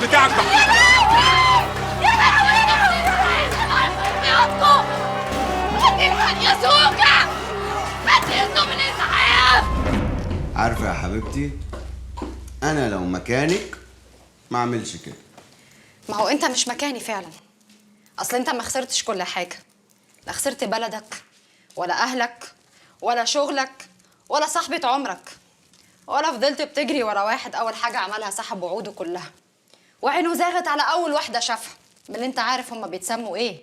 بتاعك. يا لهوي يا يا سوكا، هات من الاسعاف. عارفه يا حبيبتي، انا لو مكانك ما اعملش كده. ما هو انت مش مكاني فعلا، اصل انت ما خسرتش كل حاجة، لا خسرت بلدك ولا اهلك ولا شغلك ولا صاحبة عمرك، ولا فضلت بتجري ورا واحد اول حاجة عملها سحب وعوده كلها، وعينه زاغت على اول واحدة شافها من اللي انت عارف هما بيتسموا ايه.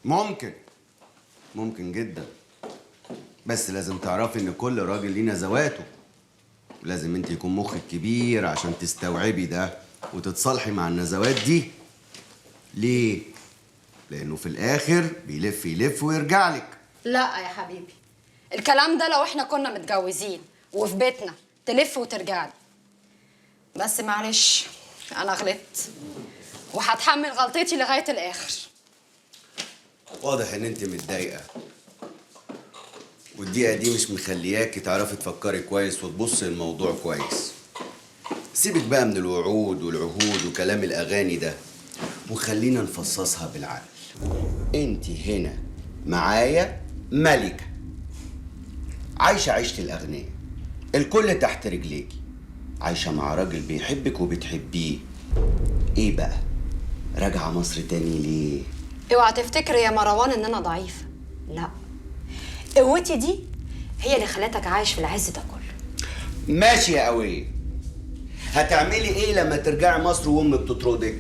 ممكن، ممكن جدا، بس لازم تعرفي ان كل راجل ليه نزواته، لازم انت يكون مخك كبير عشان تستوعبي ده وتتصالحي مع النزوات دي. ليه؟ لانه في الاخر بيلف يلف ويرجع لك. لا يا حبيبي، الكلام ده لو احنا كنا متجوزين وفي بيتنا تلف وترجع لي. بس معلش انا غلطت وهتحمل غلطتي لغاية الاخر. واضح ان انت متضايقة، والدقيقة دي مش مخلياكي تعرفي تفكري كويس وتبصي الموضوع كويس. سيبك بقى من الوعود والعهود وكلام الاغاني ده، وخلينا نفصصها بالعقل. انت هنا معايا ملكه، عايشه عيشه الاغنياء، الكل تحت رجليكي، عايشه مع راجل بيحبك وبتحبيه. ايه بقى راجعه مصر تاني ليه؟ اوعى تفتكري يا مروان ان انا ضعيفة، لا، قوتي دي هي اللي خلتك عايش في العز ده كله. ماشي يا قوية، هتعملي ايه لما ترجعي مصر وامك تطردك،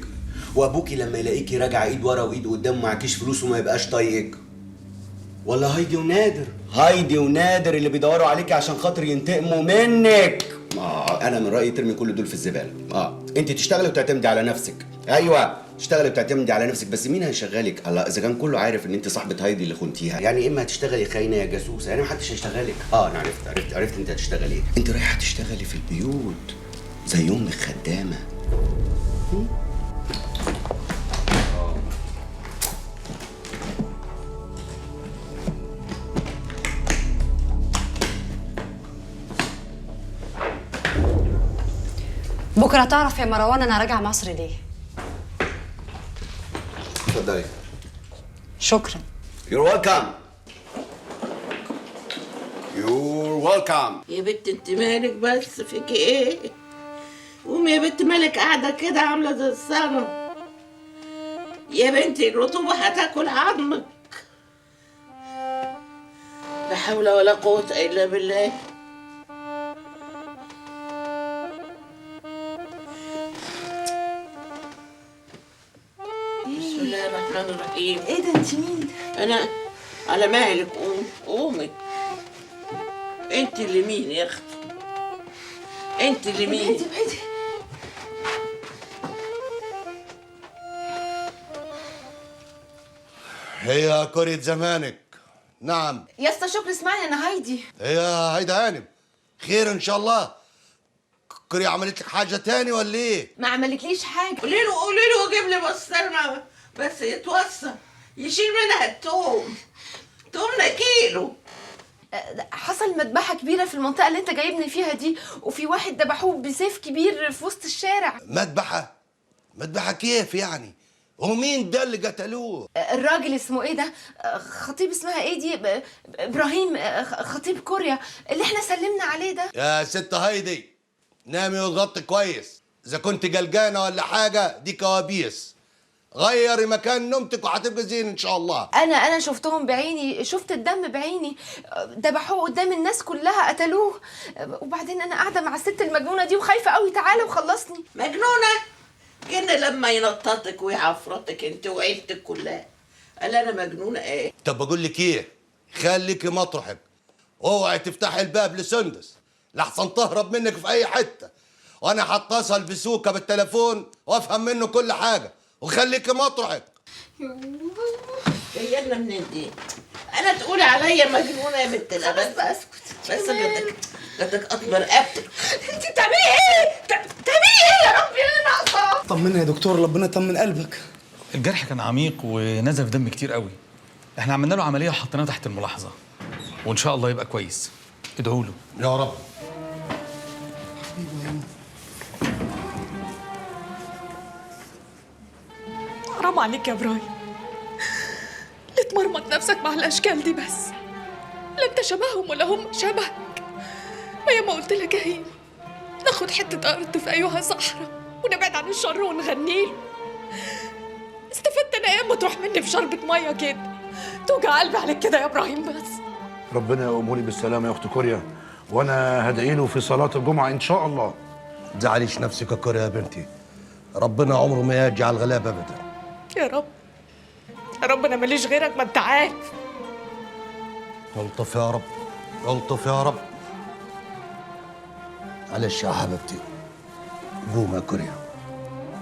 وابوكي لما يلاقيكي راجعه ايد ورا وايد قدام ومعكيش فلوس وما يبقاش طايقك؟ ولا هايدي ونادر، هايدي ونادر اللي بيدوروا عليكي عشان خاطر ينتقموا منك. انا من رايي ترمي كل دول في الزبالة. انت تشتغلي وتعتمدي على نفسك. ايوه تشتغلي وتعتمدي على نفسك، بس مين هيشغلك؟ الله، اذا كان كله عارف ان انت صاحبه هايدي اللي خنتيها، يعني اما هتشتغلي خاينه يا جاسوسه، يعني محدش هيشتغلك. انا عرفت عرفت عرفت انت هتشتغلي ايه. انت رايحة تشتغلي في البيوت زي امك خدامه. بكره تعرف يا مروان انا راجعه مصر ليه. اتفضلي. شكرا. You're welcome. You're welcome. يا بنت انت مالك بس، فيكي ايه؟ قومي يا بنت، مالك قاعدة كده عامله زي الصنم؟ يا بنتي الرطوبة هتاكل عظمك. لا حول ولا قوة الا بالله. بسم الله الرحمن الرحيم. ايه ده، انت مين؟ انا على مهلك. قومي قومي. انت اللي مين يا اختي؟ انت اللي مين؟ ابعدي ابعدي. هي كرة زمانك. نعم يا اسطى شكري، اسمعني، انا هايدي. هي هايدي هانم، خير ان شاء الله؟ كوريا عملت لك حاجة تاني ولا ايه؟ ما عملتليش حاجة. قولي له قولي له جيب لي بسطرمه بس يتوصى، يشيل منها التوم، تومنا كيلو. حصل مذبحه كبيرة في المنطقة اللي انت جايبني فيها دي، وفي واحد ذبحوه بسيف كبير في وسط الشارع. مذبحه؟ مذبحه كيف يعني؟ ومين ده اللي قتلوه؟ الراجل اسمه ايه ده؟ خطيب اسمها ايه دي؟ ابراهيم، خطيب كوريا اللي احنا سلمنا عليه ده. يا ست هايدي نامي وتغطي كويس، اذا كنت قلقانة ولا حاجة دي كوابيس. غيري مكان نومتك وهتبقى زين ان شاء الله. انا شفتهم بعيني، شفت الدم بعيني، ذبحوه قدام الناس كلها، قتلوه. وبعدين انا قاعدة مع الست المجنونة دي وخايفة قوي. تعالى وخلصني. مجنونة؟ كنا لما ينططك ويعفرتك انت وعيلتك كلها. قال انا مجنونة ايه؟ طب بقول لك ايه، خليكي مطرحك، اوعي تفتحي الباب لسندس لحسن تهرب منك في اي حتة، وانا هتصل بسوكه بالتليفون وافهم منه كل حاجة، وخليكي مطرحك. جاية لنا منين دي؟ انا تقولي عليا مجنونة يا بنت الابد؟ بس اسكت بس جاتك قطمه رقبتك. انت بتعملي ايه؟ بتعملي ايه يا ربي؟ انا ناقصه. طمنا يا دكتور، ربنا يطمن قلبك. الجرح كان عميق ونزف دم كتير قوي. احنا عملنا له عملية وحطيناه تحت الملاحظة، وان شاء الله يبقى كويس. ادعوا له يا رب. حرام عليك يا ابراهيم، ليه تمرمط نفسك مع الاشكال دي؟ بس لا انت شبههم ولا هم شبهك. ما ياما قلت لك يا هيما ناخد حتة ارض في ايها صحراء ونبعد عن الشر ونغنيله. استفدت انا ايه اما تروح مني في شربة مية كده؟ توجع قلبي عليك كده يا ابراهيم. بس ربنا يقومه لي بالسلامة يا اخت كوريا، وانا هدعي له في صلاة الجمعة ان شاء الله. ما تزعليش نفسك يا كوريا يا بنتي، ربنا عمره ما يجي على الغلاب ابدا. يا رب يا رب، انا ماليش غيرك، ما انت عارف. الطف يا رب، الطف يا رب. معلش يا حبيبتي، قومي يا كوريا،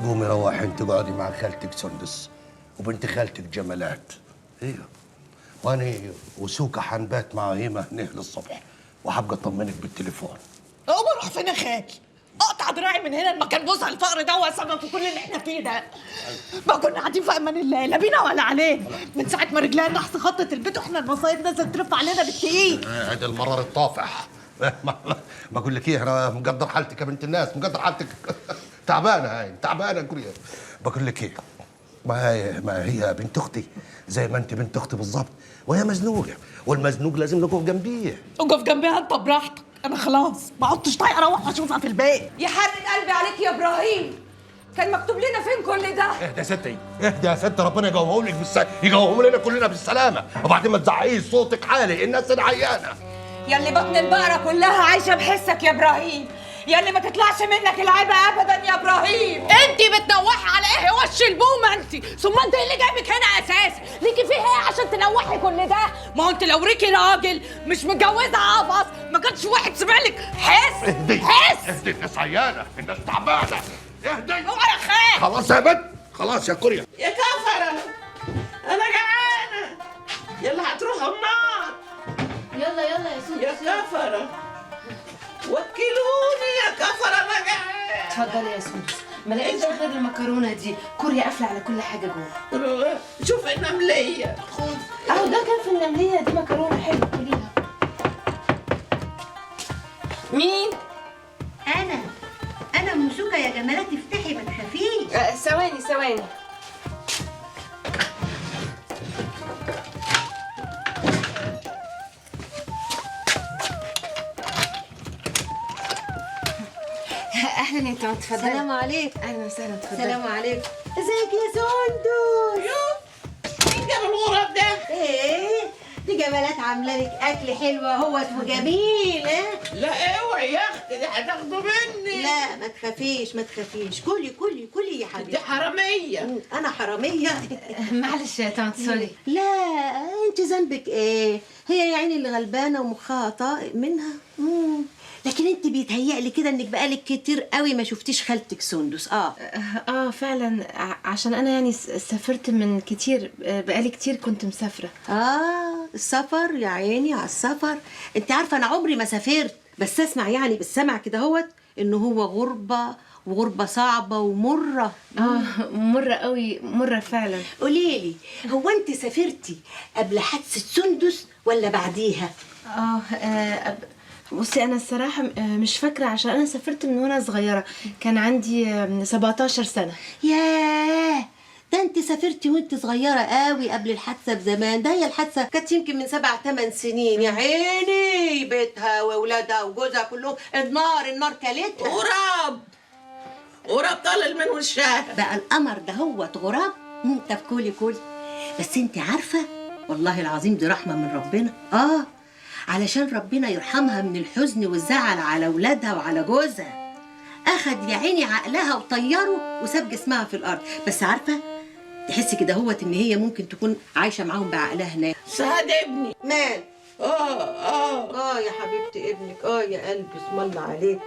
قومي روحي انت اقعدي مع خالتك سندس وبنت خالتك جمالات. ايوه، وانا وسوكا حنبات مع هيمه هنا للصبح، وحابقى اطمنك بالتليفون. اقوم اروح فين يا خالي؟ اقطع دراعي من هنا المكان بوزع الفقر ده هو سبب في كل اللي احنا فيه ده. ما كنا قاعدين في امان الله، لا بينا ولا علينا، من ساعة ما رجلينا نحس خطه البيت واحنا المصايب نزلت ترف علينا بالتقيل. هذا المرار الطافح. ما اقول لك ايه، انا مقدر حالتك يا بنت الناس، مقدر حالتك. تعبانة هاي، تعبانة كوريا. بقول لك ايه، ما هي بنت اختي زي ما انت بنت اختي بالظبط، وهي مزنوقه، والمزنوق لازم نقف جنبيه. اقف جنبيها انت براحتك، انا خلاص ما عدتش طايقة اروح اشوفها في البيت. يا حرقة قلبي عليك يا ابراهيم، كان مكتوب لنا فين كل ده؟ اهدى يا ستي، اهدى يا ستي، ربنا يقومهم لك يقومهم لنا كلنا بالسلامة. وبعدين ما تزعقيش، صوتك عالي، الناس العيانه. ياللي بطن البقرة كلها عايشه بحسك يا ابراهيم، ياللي ما تطلعش منك العيبه ابدا يا ابراهيم. انت بتنوحي على ايه وش البومه انت؟ ثم انت اللي جايبك هنا اساسا؟ ليكي فيه ايه عشان تنوحي كل ده؟ ما هو انت لو ريكي راجل مش متجوزة قفص ما كانش واحد سمع لك حس. اهدي حس، اهدي، الناس عيانه، الناس تعبانة، اهدي. اوعى يا خال. خلاص يا بنت، خلاص يا كوريا. يا كفره انا جعانة، يلا هتروحوا النار. يلا يلا يا سندس، يا كفره وكلوني يا كفره، انا جعانة. اتفضلي يا سندس، ما لقيتش غير المكرونه دي، كوريا قافله على كل حاجة جوه. شوف النمليه، خد اهو ده كان في النمليه دي مكرونه حلوة، كليها. مين؟ انا ام سوكا يا جمالات، افتحي ما تخافيش. ثواني ثواني. اهلا يا طنط، اتفضلي. السلام عليكم. اهلا وسهلا، اتفضلي. السلام عليكم. ازيك يا سندس؟ مين جاب الغراب ده؟ ايه دي جمالات عامله لك اكل حلو اهوت وجميل. اه لا اوعي يا اختي، دي هتاخده مني. لا ما تخافيش ما تخافيش، كلي كلي كلي يا حبيبتي. دي حرامية. انا حرامية؟ معلش يا طنط، sorry. لا انت ذنبك ايه؟ هي يا عيني اللي غلبانه ومخها طاق منها. لكن انت بيتهيألي كده انك بقالك كتير قوي ما شفتيش خالتك سندس. اه فعلا، عشان انا يعني سافرت من كتير، بقالي كتير كنت مسافرة. السفر يا عيني على السفر. انت عارفه انا عمري ما سافرت، بس اسمع يعني بالسمع كده اهوت ان هو غربه، وغربه صعبة ومرة. مرة قوي، مرة فعلا. قولي لي، هو انت سافرتي قبل حادثه سندس ولا بعديها؟ بصي انا الصراحة مش فاكره، عشان انا سافرت من وانا صغيرة، كان عندي 17 سنة. ياه، ده انت سافرتي وانت صغيرة قوي قبل الحادثة بزمان. ده هي الحادثة كانت يمكن من 7 8 سنين. يا عيني، بيتها واولادها وجوزها كلهم النار، النار كلتها. غراب، غراب طالل من وشها. بقى القمر ده هو غراب؟ طب كولي كولي. بس انت عارفه والله العظيم دي رحمه من ربنا. علشان ربنا يرحمها من الحزن والزعل على اولادها وعلى جوزها. اخد يا عيني عقلها وطيره وساب جسمها في الارض. بس عارفه تحسي كده هوت ان هي ممكن تكون عايشه معاهم بعقلها هناك. سعد ابني مال؟ يا حبيبتي ابنك، يا قلبي اسم الله عليك.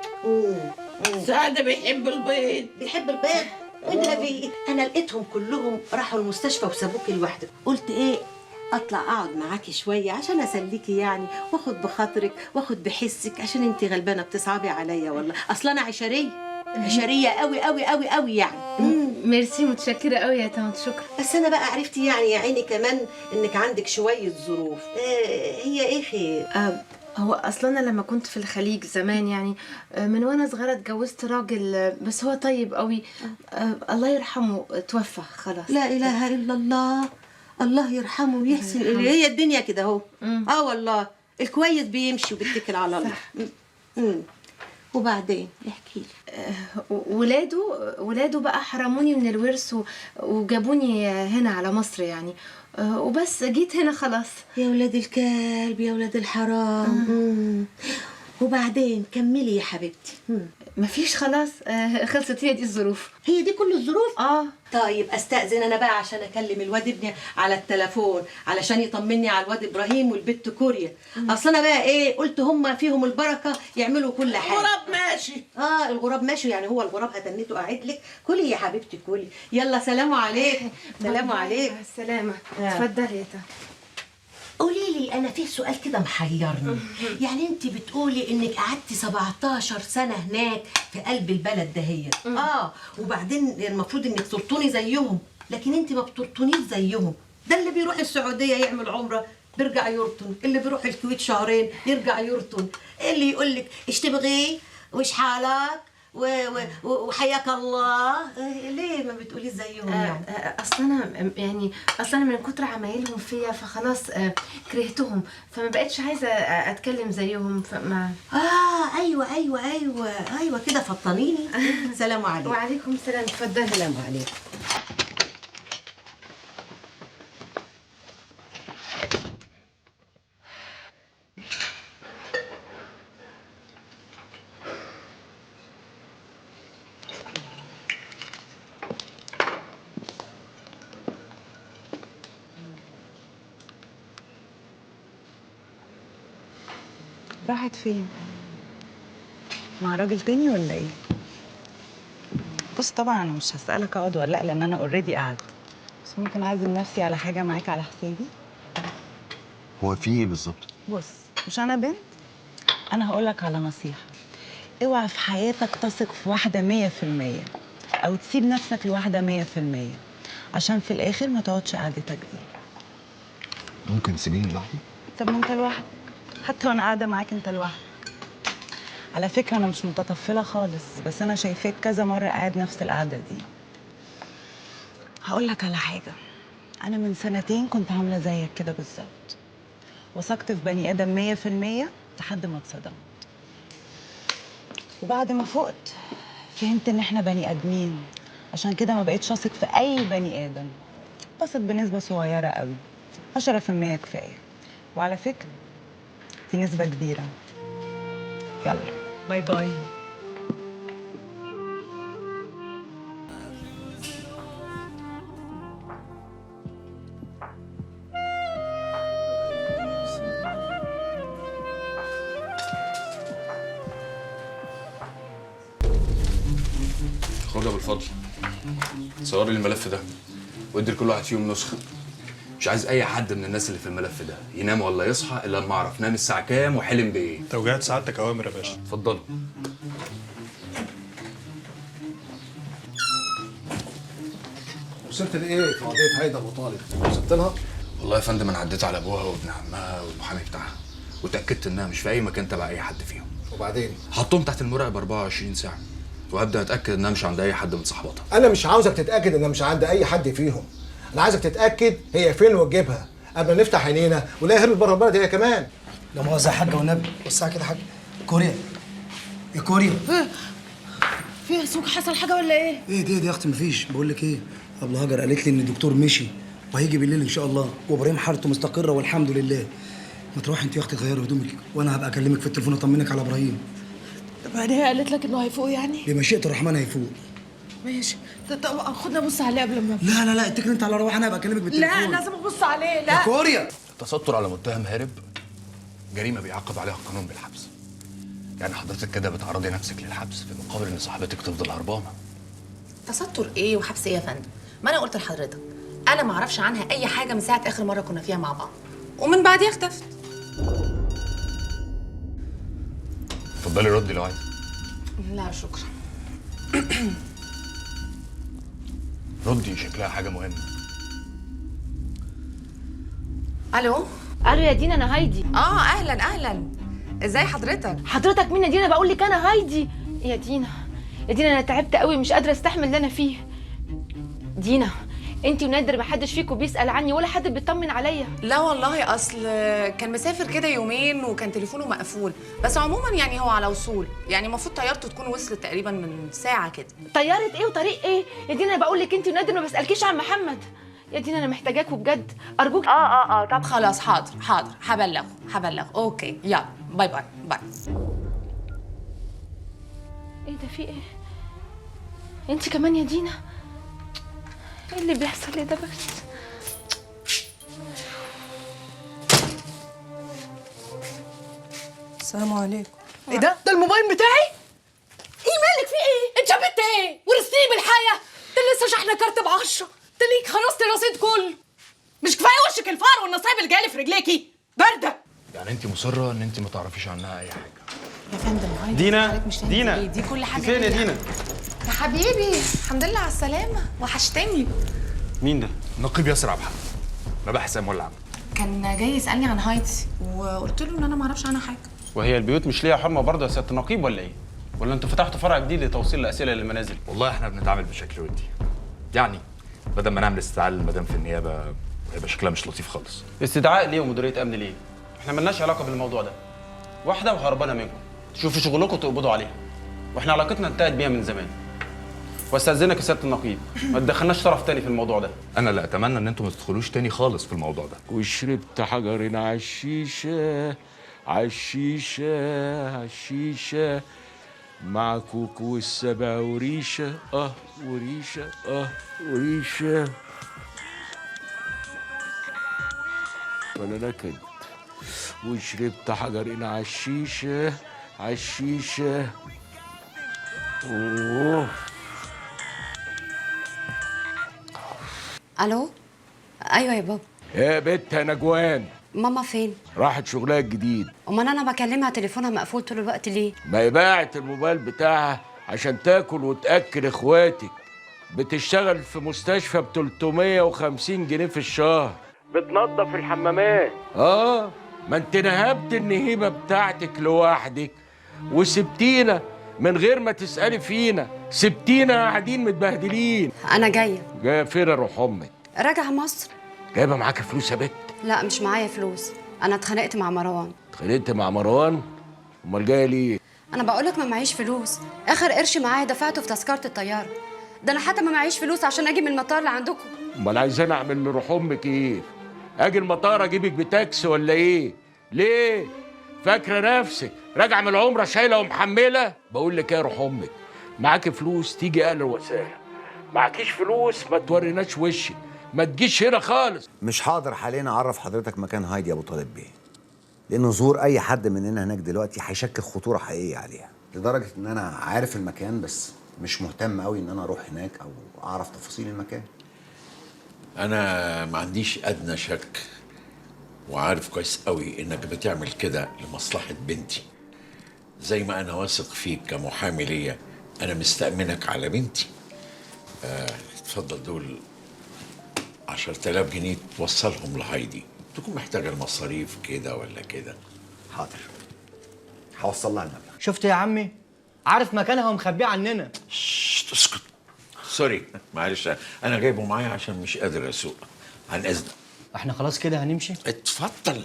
سعد بيحب البيض. بيحب البيض؟ والنبي انا لقيتهم كلهم راحوا المستشفى وسابوكي لوحدك، قلت ايه اطلع اقعد معاكي شوية عشان اسليكي يعني، واخد بخاطرك واخد بحسك، عشان انت غلبانه بتصعبي عليا والله. اصل انا عشرية، عشرية قوي قوي قوي قوي يعني. ميرسي، متشكره قوي يا طنط، شكرا. بس انا بقى عرفت يعني يا عيني كمان انك عندك شوية ظروف. هي ايه خير؟ هو اصلا انا لما كنت في الخليج زمان يعني من وانا صغيرة اتجوزت راجل، بس هو طيب قوي، الله يرحمه توفى خلاص. لا اله الا الله، الله يرحمه ويحسن اليه. هي الدنيا كده اهو. اه والله الكويس بيمشي وبيتكل على الله. وبعدين احكي لي. ولاده بقى حرموني من الورث وجابوني هنا على مصر يعني، وبس جيت هنا خلاص. يا ولاد الكلب، يا ولاد الحرام. وبعدين كملي يا حبيبتي. مفيش خلاص، خلصت. هي دي الظروف. هي دي كل الظروف؟ طيب استأذن انا بقى عشان اكلم الواد ابني على التليفون علشان يطمني على الواد ابراهيم والبت كوريا. اصل انا بقى ايه، قلت هما فيهم البركة يعملوا كل حاجة. الغراب ماشي. الغراب ماشي، يعني هو الغراب هتنته قاعد لك. كلي يا حبيبتي كلي. يلا سلام عليكم. سلام عليكم. مع السلامة. اتفضلي يا تا. قولي لي، انا في سؤال كده محيرني. يعني انت بتقولي انك قعدتي 17 سنة هناك في قلب البلد دهيت، وبعدين المفروض انك ترطوني زيهم، لكن انت ما بترطونيش زيهم. ده اللي بيروح السعودية يعمل عمره بيرجع يرطن، اللي بيروح الكويت شهرين يرجع يرطن، اللي يقول لك ايش تبغي وايش حالك وحياك الله. ليه ما بتقوليش زيهم يعني؟ اصل انا يعني اصل انا من كتر عمايلهم فيا فخلاص كرهتهم، فما بقتش عايزه اتكلم زيهم. فما ايوه ايوه ايوه ايوه كده، فطنيني. سلام عليكم. وعليكم السلام. اتفضلي. سلام عليكم. راحت فين؟ مع راجل تاني ولا ايه؟ بص طبعا انا مش هسألك اقعد ولا لا، لان انا already قاعدة، بس ممكن اعزم نفسي على حاجة معاك على حسابي. هو في ايه بالظبط؟ بص، مش انا بنت، انا هقولك على نصيحة. اوعى في حياتك تثق في واحدة 100% او تسيب نفسك لواحدة 100%، عشان في الاخر ما تقعدش قعدتك دي. ممكن تسيبيني لوحدي؟ طب ما انت لوحدك، حتى وانا قاعدة معاك انت لوحدك. على فكرة انا مش متطفله خالص، بس انا شايفاك كذا مرة قاعد نفس القعدة دي. هقول لك على حاجة، انا من سنتين كنت عامله زيك كده بالظبط، وثقت في بني ادم 100% لحد ما اتصدمت، وبعد ما فقت فهمت ان احنا بني ادمين، عشان كده ما بقتش اثق في اي بني ادم. بثق بنسبة صغيرة قوي، 10% كفاية، وعلى فكرة دي نسبة كبيرة. يلا bye bye. خد يا ابو الفضل، صور لي الملف ده وادي لكل واحد فيهم نسخة. مش عايز اي حد من الناس اللي في الملف ده ينام ولا يصحى الا لما اعرف نام الساعة كام وحلم بايه. توجيهات سعادتك اوامر يا باشا. اتفضلوا. وصلت لايه في قضية هيدا ابو طالب؟ وصلت لها؟ والله يا فندم انا عديت على ابوها وابن عمها والمحامي بتاعها، وتاكدت انها مش في اي مكان تبع اي حد فيهم. وبعدين؟ حطهم تحت المراقبة 24 ساعة، وهبدا اتاكد انها مش عند اي حد من صحباتها. انا مش عاوزك تتاكد انها مش عند اي حد فيهم، انا عايزك تتاكد هي فين وتجيبها قبل ما نفتح عينينا ولا هربت بره البلد هي كمان. لا مؤاخذة يا حاجة والنبي، والساعة كده يا حاج. كوريا، يا كوريا، فيها سوق حصل حاجة ولا ايه؟ ايه دي يا اختي؟ مفيش. بقول لك ايه، ابله هاجر قالت لي ان الدكتور مشي وهيجي بالليل ان شاء الله، وابراهيم حالته مستقره والحمد لله. ما تروحي انت يا اختي تغيري هدومك، وانا هبقى اكلمك في التليفون اطمنك على ابراهيم. طب هي قالت لك انه هيفوق يعني؟ بمشيئة الرحمن هيفوق. ماشي. طب خدنا بص عليه قبل ما. لا لا لا، اتكلي انت على رواح، انا هبقى اكلمك بالتليفون. لا لازم ابص عليه. لا يا كوريا، التستر على متهم هارب جريمة بيعاقب عليها القانون بالحبس. يعني حضرتك كده بتعرضي نفسك للحبس في مقابل ان صاحبتك تفضل هربانه. تستر ايه وحبس ايه يا فندم؟ ما انا قلت لحضرتك انا ما اعرفش عنها اي حاجة من ساعة اخر مرة كنا فيها مع بعض، ومن بعديها اختفت. اتفضلي ردي لو عايزه. لا شكرا. ردي، شكلها حاجة مهمة. الو. الو يا دينا، انا هايدي. اهلا اهلا. ازاي حضرتك؟ حضرتك مين يا دينا؟ بقول لك انا هايدي. يا دينا يا دينا انا تعبت قوي، مش قادرة استحمل اللي انا فيه. دينا انتي ونادر ما حدش فيكم بيسال عني ولا حد بيطمن عليا. لا والله، اصل كان مسافر كده يومين وكان تليفونه مقفول، بس عموما يعني هو على وصول، يعني المفروض طيارته تكون وصلت تقريبا من ساعة كده. طيارة ايه وطريق ايه يا دينا؟ بقول لك انتي ونادر ما بسالكيش عن محمد. يا دينا انا محتاجاكوا بجد، ارجوك. طب خلاص، حاضر حاضر، هبلغه هبلغه. okay يلا bye bye bye. ايه ده، في ايه؟ انتي كمان يا دينا؟ ايه اللي بيحصل لي ده بس؟ السلام عليكم. ايه ده؟ ده الموبايل بتاعي؟ ايه مالك، في ايه؟ انت بنت ايه؟ ورثتيني بالحياة؟ ده لسه شحنه كارت ب10، ده ليك خلصت الرصيد كله. مش كفاية وشك الفار والنصايب اللي جاية في رجليكي؟ باردة. يعني انت مصرة ان انت ما تعرفيش عنها اي حاجة؟ يا فندم هايدي دينا مش دينا دي كل حاجة. فين يا دينا؟ يا حبيبي الحمد لله على السلامة، وحشتني. مين ده؟ نقيب ياسر عبد الحق، مباحث اموال العامة. كان جاي يسالني عن هايدي وقلت له ان انا ما اعرفش عنها حاجة. وهي البيوت مش ليها حرمه برضه يا سيادة النقيب ولا ايه؟ ولا انتوا فتحتوا فرع جديد لتوصيل الاسئلة للمنازل؟ والله احنا بنتعامل بشكل ودي، يعني بدل ما نعمل استدعاء للمدام في النيابة وهيبقى شكلها مش لطيف خالص. استدعاء ليه ومديريه امن ليه؟ احنا ملناش علاقة بالموضوع ده. واحدة وهربانه منكم، تشوفوا شغلكم وتقبضوا عليها. واحنا علاقتنا انتهت بيها من زمان. واستاذنك يا سيادة النقيب ما تدخلناش طرف تاني في الموضوع ده. انا لا اتمنى ان انتم ما تدخلوش تاني خالص في الموضوع ده. وشربت حجرين على الشيشة على الشيشة على الشيشة مع كوكو والسبع وريشه وريشه وريشه ولا نكد. وشربت حجرين على الشيشة على الشيشة. اوه. الو. ايوه يا بابا. يا بت يا نجوان، ماما فين؟ راحت شغلها الجديد. امال انا بكلمها تليفونها مقفول طول الوقت ليه؟ ما هي باعت الموبايل بتاعها عشان تاكل وتاكل اخواتك. بتشتغل في مستشفى ب 350 جنيه في الشهر، بتنظف الحمامات. ما انت نهبت النهيبه بتاعتك لوحدك وسبتينا من غير ما تسالي فينا، سبتينا قاعدين متبهدلين. انا جاية. جاية فين يا روح امك؟ راجعه مصر. جايبه معاك فلوس يا بت؟ لا مش معايا فلوس، انا اتخانقت مع مروان. اتخانقت مع مروان؟ امال جاية ليه؟ انا بقولك ما معيش فلوس، اخر قرش معايا دفعته في تذكره الطيارة. ده انا حتى ما معيش فلوس عشان اجي من المطار لعندكم. امال عايزاني اعمل لروح امك ايه؟ اجي المطار اجيبك بتاكسي ولا ايه؟ ليه؟ فاكره نفسك راجعه من العمرة شايله ومحمله؟ بقول لك ايه يا روح امك، معاكي فلوس تيجي اهلا وسهلا، معكيش فلوس ما توريناش وشك، ما تجيش هنا خالص. مش هقدر حاليا اعرف حضرتك مكان هايدي يا ابو طالب بيه، لان ظهور اي حد مننا هناك دلوقتي هيشكل خطورة حقيقية عليها، لدرجة ان انا عارف المكان بس مش مهتم قوي ان انا اروح هناك او اعرف تفاصيل المكان. انا ما عنديش ادنى شك، وعارف كويس قوي انك بتعمل كده لمصلحة بنتي. زي ما انا واثق فيك كمحامي ليا، انا مستأمنك على بنتي. اتفضل دول 10,000 جنيه توصلهم لهايدي، تكون محتاجه المصاريف كده ولا كده. حاضر، هوصل لها المبلغ. شفت يا عمي؟ عارف مكانها ومخبيه عننا. اسكت، سوري معلش، انا جايبه معايا عشان مش قادر اسوق. عن اذنك. احنا خلاص كده هنمشي؟ اتفضل.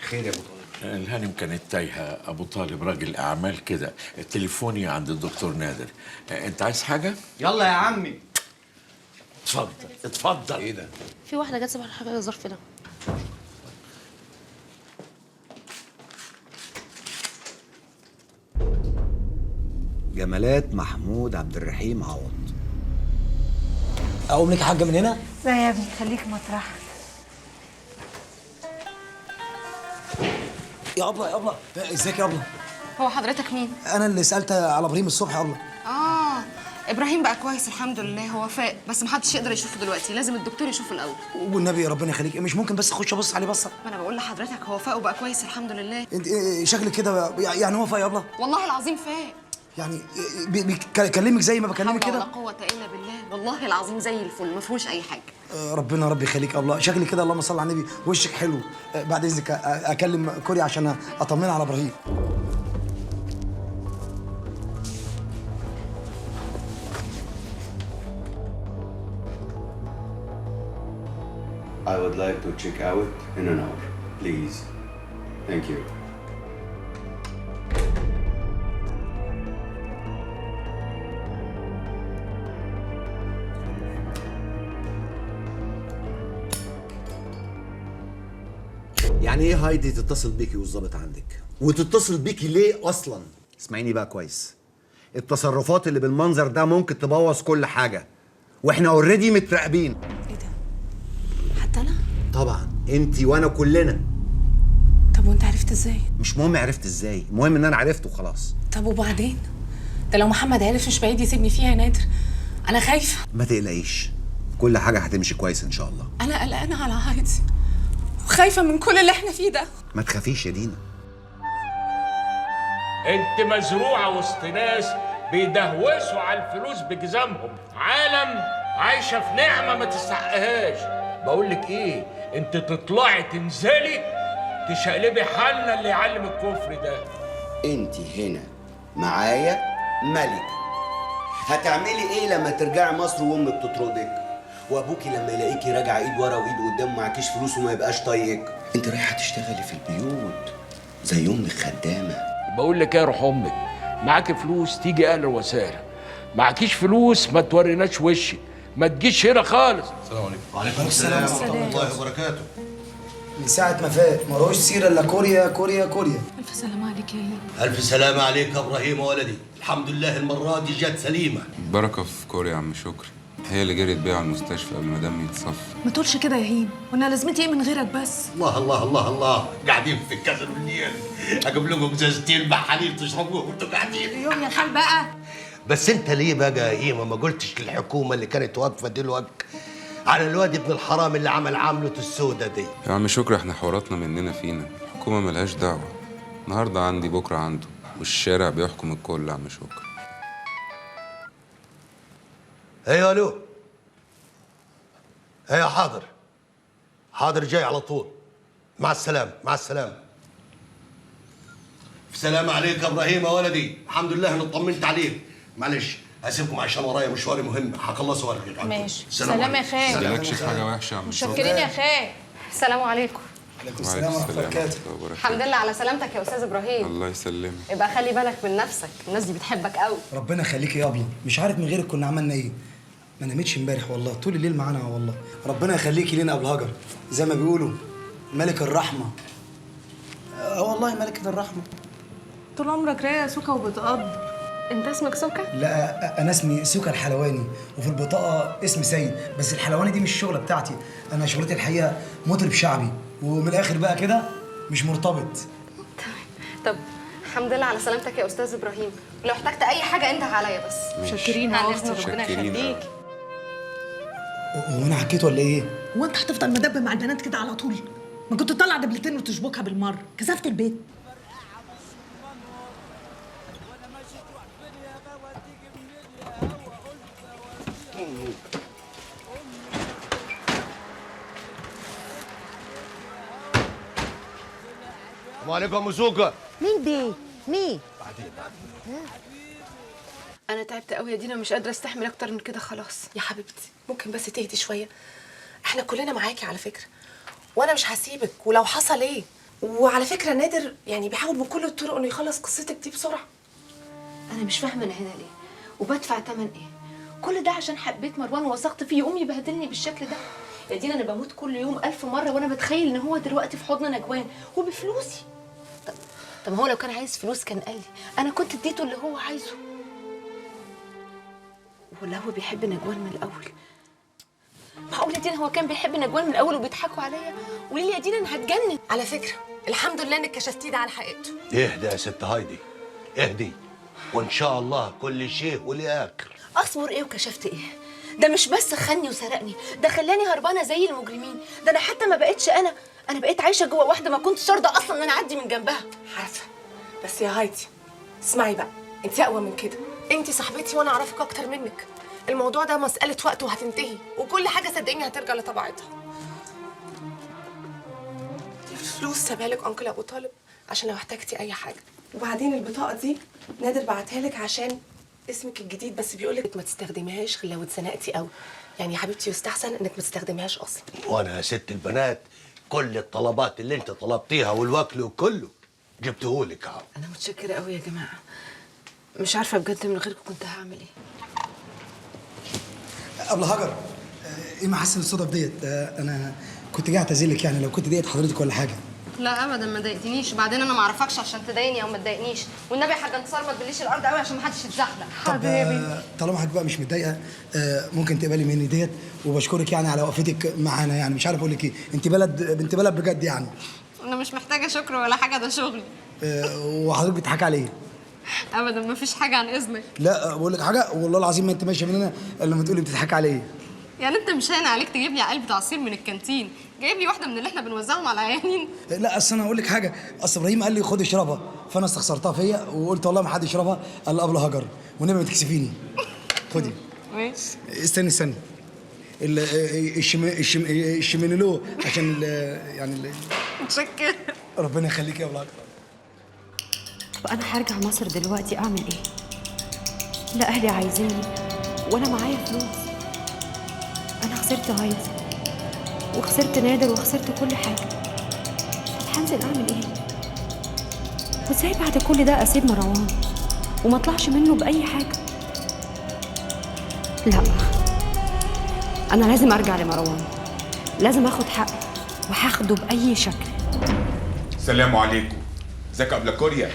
خير يا ابو طالب. الهانم كانت تايهه. ابو طالب راجل اعمال كده. تليفوني عند الدكتور نادر. انت عايز حاجة؟ يلا يا عمي. اتفضل اتفضل. ايه ده؟ في واحدة جت صباح الخير الظرف ده. جمالات محمود عبد الرحيم عوض. اقوم لك يا حاجة من هنا؟ لا يا ابني خليك مطرحك. يا ابله يا ابله، ازيك يا ابله؟ هو حضرتك مين؟ انا اللي سالت على ابراهيم الصبح يا ابله. ابراهيم بقى كويس الحمد لله، هو فاق بس محدش يقدر يشوفه دلوقتي، لازم الدكتور يشوفه الاول. والنبي ربنا يخليك، مش ممكن بس اخش ابص عليه بصة؟ ما انا بقول لحضرتك هو فاق وبقى كويس الحمد لله. انت شكلك كده يعني هو فاق يا ابله؟ والله العظيم فاق. يعني بيكلمك زي ما بكلمك كده؟ لا قوة الا بالله، والله العظيم زي الفل، ما فيهوش اي حاجة. ربنا ربي يخليك يا الله، شكلي كده اللهم صل على النبي، وشك حلو. بعد اذنك اكلم كوريا عشان اطمنها على ابراهيم. I would like to check out in an hour, please. Thank you. يعني ايه هايدي تتصل بيكي والظابط عندك؟ وتتصل بيكي ليه اصلا؟ اسمعيني بقى كويس. التصرفات اللي بالمنظر ده ممكن تبوظ كل حاجة، واحنا already متراقبين. ايه ده؟ حتى انا؟ طبعا انتي وانا كلنا. طب وانت عرفت ازاي؟ مش مهم عرفت ازاي، المهم ان انا عرفت وخلاص. طب وبعدين؟ ده لو محمد عرف مش بعيد يسيبني فيها يا نادر، انا خايفة. ما تقلقيش، كل حاجة هتمشي كويس ان شاء الله. انا قلقانة على هايدي وخايفة من كل اللي احنا فيه ده. ما تخافيش يا دينا. انت مزروعة وسط ناس بيدهوسوا على الفلوس بجزامهم، عالم عايشه في نعمه ما تستحقهاش. بقول لك ايه، انت تطلعي تنزلي تشقلبي حالنا اللي يعلم الكفر ده. انت هنا معايا ملكه. هتعملي ايه لما ترجعي مصر وامك تطردك؟ وابوكي لما يلاقيكي راجعه ايد ورا وايد قدام ومعكيش فلوس وما يبقاش طايقك؟ انت رايحة تشتغلي في البيوت زي امك خدامه. بقول لك ايه يا روح امك، معاكي فلوس تيجي اهلا وسهلا، معكيش فلوس ما توريناش وشك، ما تجيش هنا خالص. السلام عليكم. وعليكم السلام ورحمة الله وبركاته. من ساعة ما فات ما روش سيرة الا كوريا كوريا كوريا. ألف سلامة عليك يا هيم. ألف سلامة عليك يا إبراهيم ولدي، الحمد لله المرة دي جت سليمة. بركة في كوريا يا عم شكري، هي اللي جريت بيا على المستشفى قبل ما دمي يتصفى. ما تقولش كده يا هيم، وانا لازمتي ايه من غيرك بس؟ الله الله الله الله، قاعدين في الكسر بالليل، أجيب لكم ازازتين محاليل تشربوهم وأنتوا قاعدين. يوم يا خال بقى. بس أنت ليه بقى يا هيمة ما قلتش للحكومة اللي كانت واقفة دلوقتي على الواد ابن الحرام اللي عمل عملته السودة دي؟ يا عم شكري احنا حواراتنا مننا فينا، الحكومة ملهاش دعوة، النهارده عندي بكرة عنده، والشارع بيحكم الكل يا عم شكري. ايوه الو. ايوه حاضر. حاضر جاي على طول. مع السلامة، مع السلامة. في سلامة عليك يا ابراهيم يا ولدي، الحمد لله انا اطمنت عليك. معلش هسيبكم عشان ورايا مشوار مهم هخلصه وارجع. ماشي. سلام يا خال. مالكش في حاجة وحشة يا عم شكري. متشكرين يا خال. السلام عليكم. وعليكم السلام ورحمة الله وبركاته. الحمد لله على سلامتك يا أستاذ إبراهيم. الله يسلمك. يبقى خلي بالك من نفسك، الناس دي بتحبك قوي. ربنا يخليك يا أبلة، مش عارف من غيرك كنا عملنا إيه. ما نامتش امبارح والله، طول الليل معانا والله. ربنا يخليكي لينا يا أبو هاجر، زي ما بيقولوا ملك الرحمة. اه والله ملكة الرحمة. طول عمرك رايقة يا سوكا وبتقدر. انت اسمك سوكا؟ لا انا اسمي سوكا الحلواني، وفي البطاقة اسمي سيد، بس الحلواني دي مش الشغلة بتاعتي، انا شغلتي الحقيقة مطرب شعبي، ومن الاخر بقى كده مش مرتبط. طب الحمد لله على سلامتك يا استاذ ابراهيم، لو احتجت اي حاجة انده عليا بس. متشكرين يا اختي، ربنا يخليك. هو انا حكيت ولا ايه؟ هو انت هتفضل مدب مع البنات كده على طول؟ ما كنت تطلع دبلتين وتشبكها بالمرة، كسفت البيت. السلام عليكم يا ام سوكا. مين دي؟ مين؟ بعدين بعدين. أنا تعبت قوي يا دينا، مش قادرة أستحمل أكتر من كده خلاص. يا حبيبتي ممكن بس تهدي شوية، احنا كلنا معاكي على فكرة، وأنا مش هسيبك ولو حصل إيه. وعلى فكرة نادر يعني بيحاول بكل الطرق إنه يخلص قصتك دي بسرعة. أنا مش فاهمة أنا هنا ليه وبدفع تمن إيه؟ كل ده عشان حبيت مروان ووثقت فيه يقوم يبهدلني بالشكل ده. يا دينا أنا بموت كل يوم 1000 مرة وأنا بتخيل إن هو دلوقتي في حضن نجوان وبفلوسي. طب هو لو كان عايز فلوس كان قال لي، أنا كنت اديته اللي هو عايزه. ولا هو بيحب نجوان من الأول؟ معقول يا دينا هو كان بيحب نجوان من الأول وبيضحكوا عليا؟ قولي لي يا دينا أنا هتجنن. على فكرة الحمد لله إنك كشفتيه ده على حقيقته. اهدي يا ست هايدي، اهدي، وإن شاء الله كل شيء وليه آخر. أصبر إيه وكشفت إيه؟ ده مش بس خني وسرقني، ده خلاني هربانة زي المجرمين، ده أنا حتى ما بقتش أنا بقيت عايشة جوه واحدة ما كنتش أرضى أصلاً إن أنا أعدي من جنبها. عارفة، بس يا هايدي اسمعي بقى، انت اقوى من كده، انت صاحبتي وانا اعرفك اكتر منك. الموضوع ده مسالة وقت وهتنتهي، وكل حاجة صدقيني هترجع لطبيعتها. دي فلوس سابها لك انكل ابو طالب عشان لو احتاجتي اي حاجة. وبعدين البطاقة دي نادر بعتها لك عشان اسمك الجديد، بس بيقول لك ما تستخدميهاش غير لو اتزنقتي قوي. يعني يا حبيبتي يستحسن انك ما تستخدميهاش اصلا. وانا يا ست البنات كل الطلبات اللي انت طلبتيها والوكل وكله جبتهولك اهو. انا متشكره قوي يا جماعة، مش عارفه بجد من غيركم كنت هعمل ايه. قبل هجر، ايه محاسن الصدف ديت؟ انا كنت جاي اعتذرلك يعني لو كنت ضايقت حضرتك ولا حاجة. لا ابدا ما ضايقتنيش، وبعدين انا ما اعرفكش عشان تضايقني او ما تضايقنيش. والنبي يا حاج انتصار ما تبليش الارض قوي عشان ما حدش يتزحلق. طب طالما حضرتك بقى مش متضايقة، ممكن تقبلي مني ديت، وبشكرك يعني على وقفتك معانا. يعني مش عارف اقول لك ايه، انت بلد بنت بلد بجد يعني. انا مش محتاجه شكر ولا حاجة، ده شغلي. وحضرتك بتضحكي على ايه؟ ابدا ما فيش حاجة عن اذنك. لا بقول لك حاجة والله العظيم ما انت ماشية من هنا الا لما تقولي بتضحكي على ايه. يعني انت مش هين عليك تجيب لي علبة عصير من الكانتين، جايب لي واحدة من اللي احنا بنوزعهم على العيانين؟ لا اصل انا هقول لك حاجة، اصل ابراهيم قال لي خد اشربها، فانا استخسرتها فيا وقلت والله ما حد يشربها الا قبل هجر، والنبي ما تكسفيني. خدي. ماشي. استني استني، الشمينيلو عشان يعني متشكره. ربنا يخليك يا ابو هجر. طب انا هرجع مصر دلوقتي اعمل ايه؟ لا اهلي عايزيني ولا معايا فلوس. انا خسرت هايدي وخسرت نادر وخسرت كل حاجة. طب هنزل اعمل ايه؟ وازاي بعد كل ده اسيب مروان وما اطلعش منه باي حاجة؟ لا انا لازم ارجع لمروان، لازم اخد حقي وهاخده باي شكل. السلام عليكم. ازيك يا ابله كوريا؟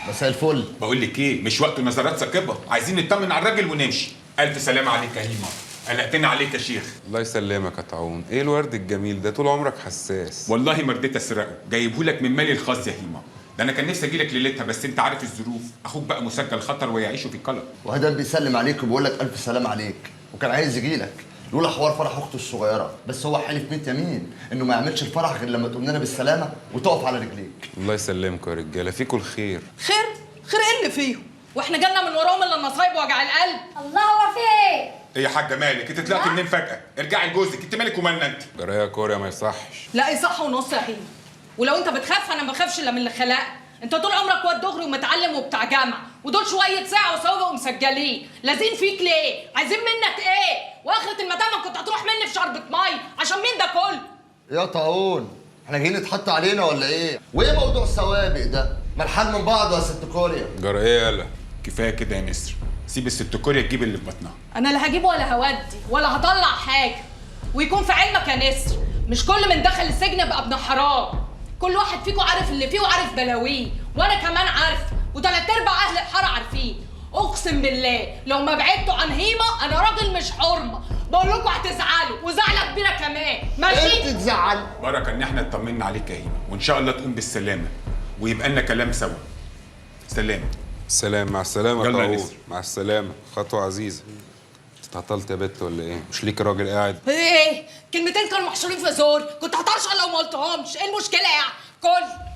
مساء الفل. بقول لك ايه، مش وقت نظرات ثاقبة، عايزين نطمن على الراجل ونمشي. الف سلامه عليك يا هيما، قلقتنا عليك يا شيخ. الله يسلمك يا طاعون، ايه الورد الجميل ده؟ طول عمرك حساس. والله ما رضيت اسرقه، جايبهولك من مالي الخاص يا هيما. ده انا كان نفسي اجيلك ليلتها بس انت عارف الظروف، اخوك بقى مسجل خطر ويعيش في قلق. وهدان بيسلم عليك وبيقول لك الف سلام عليك، وكان عايز يجيلك لولا حوار فرح اخته الصغيرة، بس هو حلف 100 يمين انه ما يعملش الفرح غير لما تقوم لنا بالسلامة وتقف على رجليك. الله يسلمكم يا رجاله، فيكم الخير. خير؟ خير ايه اللي فيهم؟ واحنا جالنا من وراهم الا النصايب وجع القلب. الله هو في ايه؟ ايه يا حاجة مالك؟ انت طلعتي منين فجاة؟ ارجعي لجوزك، انت مالك ومالنا انت؟ جرايه كوريا ما يصحش. لا يصح ونص يا حين، ولو انت بتخاف انا ما بخافش الا من اللي خلقك. انت طول عمرك واد دغري ومتعلم وبتاع جامعه، ودول شوية ساعة وسوابق ومسجلين، لازين فيك ليه؟ عايزين منك ايه؟ واخره المدام كنت هتروح مني في شربة مية، عشان مين ده كله؟ يا طاعون احنا جايين نتحط علينا ولا ايه؟ وايه موضوع السوابق ده؟ ما الحال من بعضه يا ست كوريا. جرى ايه يالا؟ كفاية كده يا نسر، سيب الست كوريا تجيب اللي في بطنها. انا لا هجيب ولا هودي ولا هطلع حاجة. ويكون في علمك يا نسر، مش كل من دخل السجن بقى ابن حرام. كل واحد فيكم عارف اللي فيه وعارف بلاويه، وانا كمان عارفه، وتلات ارباع اهل الحارة عارفين. اقسم بالله لو ما بعدتوا عن هيما انا راجل مش حرمه، بقول لكم هتزعلوا وزعله كبيرة كمان. ماشي؟ انت تزعل. بركة ان احنا اطمنا عليك يا هيما، وان شاء الله تقوم بالسلامة ويبقى لنا كلام سوا. سلام. سلام، مع السلامة يا طاعون. مع السلامة، خطوة عزيزه. اتعطلت يا بت ولا ايه؟ مش ليك راجل قاعد؟ ايه؟ كلمتين كانوا محشورين في زور، كنت هطرشق لو ما قلتهمش، ايه المشكلة يعني؟ كل